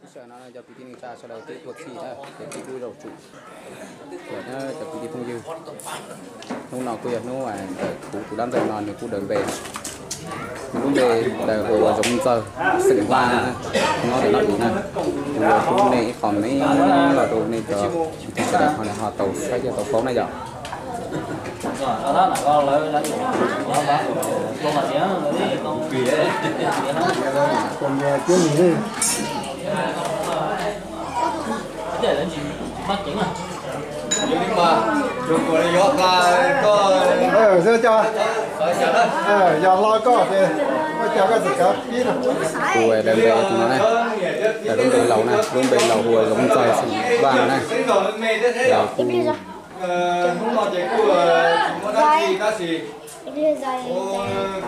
Sawv no cov kwv tij neej tsa sawv daws twb tuaj txhij na, ces kuv kuj yuav tsum, cov kwv tij phooj ywg, hnub no kuj yog hnub ntawm kuv tus dab ntxawg no nws kuj daws npe. Nws lub npe daws hu ua Zoov Ntxawg xeem Vaj na, nyob ntawm no ib na. Kuv yuav pub nej ib qho me los rau nej cov kwv tij sawv daws ho tau saib thiab tau paub na yom. Yog hlo koj ces muaj cov koj txawm kav pib no. Kuv daws npe tus no na, lub npe laus na, lub npe laus hu ua Zoov Ntxawg xeem Vaj no na. Kuv hnub no ces kuj tsis muaj dab tsi tab sis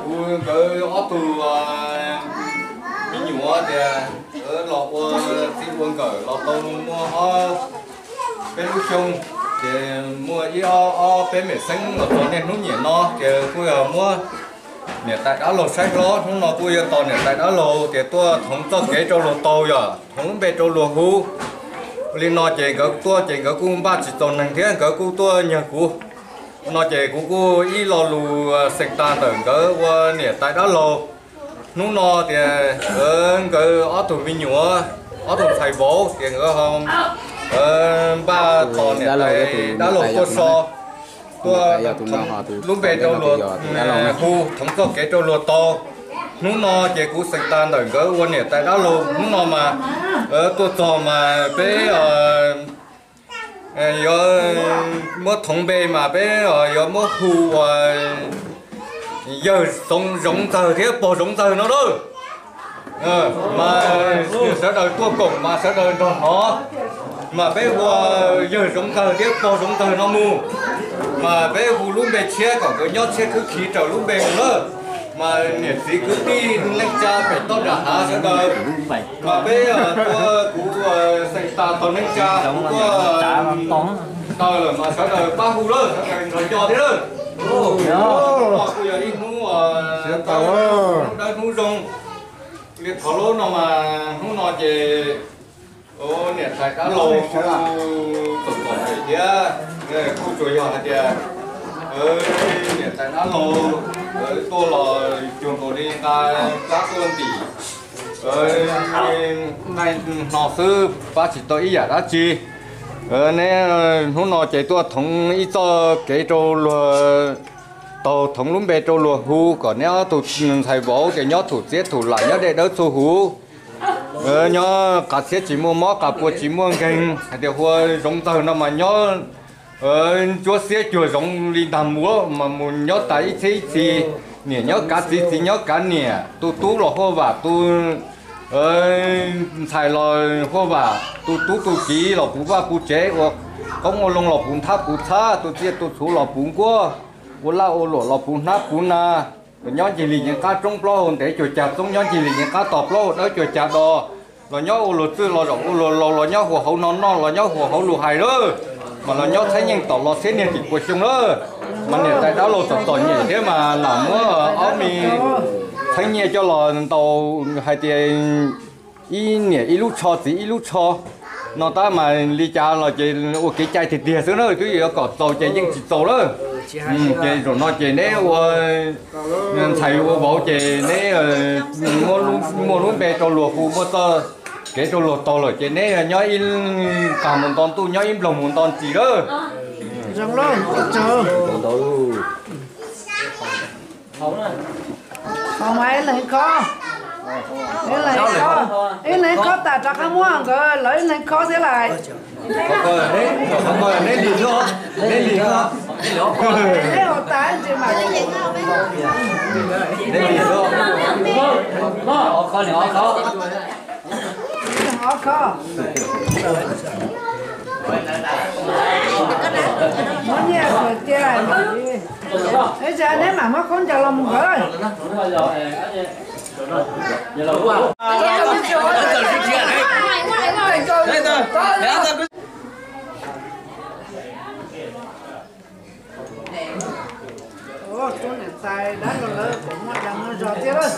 kuv, nkawd ob tug me nyuam tias nkawd los ua txij ua nkawm los tau muaj ob peb lub xyoo, ces muaj ib ob peb mem xeeb los txog niaj hnub niam no ces kuj yog muab niam tais dab laug saib hlob. Hnub no kuj yuav tos niam tais dab laug tias tuaj thoov txoj kev rau luag tau, yog thoov lub npe rau luag hu. Li no ces nkawd tuaj ces nkawd kuj npaj tsis txaus neeg thiab nkawd kuj tuaj nyag kuv. No ces kuv kuj ib lo lus xeem tag ntawm nkawd ua niam tais dab laug. Hnub no tias nkawd ob tug me nyuam, ob tug ntxhais vauv tias nkawd npaj tos niam tais dab laug tuaj so, tuaj lub npe rau luag hu, thoov txoj kev rau luag tau. Hnub no ces kuv xeem tag ntawm nkawd ua niam tais dab laug. Hnub no mas tuaj txog mas peb yuav muab thoov npe mas peb yuav muab hu ua yawg Zoov Ntxawg thiab pog Zoov Ntxawg no lawm. Mas sawv daws tuaj koom mas sawv daws nrog hnov, mas peb ua yawg Zoov Ntxawg thiab pog Zoov Ntxawg no mus, mas peb hu lub npe tshiab kom nkawd nyob tshiab khwb khiv raws lub npe mus lawm. Mas niam txiv kwv tij neej tsa pem toj nram hav sawv daws, mas peb tuaj, kuv xeem tas tog neej tsa kuv tuaj taw lawm mas sawv daws pab hu lawm, sawv daws nrog nco thiab lawm. Kuj yog ib hnub hnub dawb hnub zoo. Li thov lub no mas hnub no ces niam tais dab laug kuj txom txom nyem thiab, kuj tsuas yog hais tias niam tais dab laug tuaj los cuag nkaus li nqa plab tuaj ntim nqaij hno xwb, pab tsis tau ib yam dab tsi. Neb hnub no ces tuaj thoov ib txoj kev rau luag taug, thoov lub npe rau luag hu, kom neb ob tug ntxhais vauv ces nyob thum txiab thum lam, nyob dej dawb txhua huv, nyob qas txhiab tsis muaj mob, qas pua tsis muaj nkeeg. Hais tias hu ua Zoov Ntxawg no mas nyob ntsuab xiab cuag zoov li ntag mus, mas mus nyob tas ib txhiab ib txhis, niam nyob kav txiv, txiv nyob kav niam, tus tub los huaj vam, tus ntxhais los huaj vam, tus tub tus kiv los puv vaj puv tsev, ua qoob ua loo los puv nthab puv txhab, tus tsiaj tus txhu los puv nkuaj, ua laj ua luam los puv hnab puv na. Los nyob ncig li yeev qab roob plaub hau ntev cuag cas txoob, nyob ncig li yeev qab tog plaub hau dawb cuag cas do, los nyob ua luag txwj los zaum ua luag laus, los nyob huas hauv no noj, los nyob huas hauv lus hais lawm, mas los nyob txhiab yeej tom los txhiab niag tim puas xyoo lawm. Mas niam tais dab laug txom txom nyem thiab mas lam muab ob me txheeb nyiaj coj los ntaus hais tias ib niam ib lub tsho txiv ib lub tsho no tab mas li cas los ces ua kev cai tiag tiag xwb na, twb yuav kom txaus ces yeej tsis txaus lawm. Ces zaum no ces neb ua ntxhais ua vauv ces neb muaj lub npe rau luag hu, muaj txoj kev rau luag taug lawm ces neb nyob ib qag mus nto ntuj, nyob ib nploog mus nto ntsis lawm. Ib leeg khob, ib leeg khob tas rov qab muab nkawd lawv ib leeg khob thiab lais. Neb ua tas ntsis mas ob khob. Muab nyiaj cia, es neb mam muab khaub ncaws los mus nkawd. Tub niam tais dab laug lawv kuj muaj dag muaj zog thiab lawm.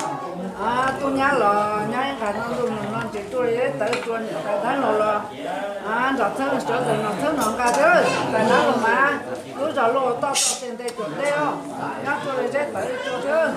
Tub nyab los nyob ib qag ntuj no ces Tsuas zeb tawv tsuas niam tais dab laug los, nrog txheeb sawv daws nrog txheeb nrog nqa thiab tais dab laug mas lub zos Lauj Toj tau tes nte cuam dej os, nyob tsuas zeb tawv tsuas thiab.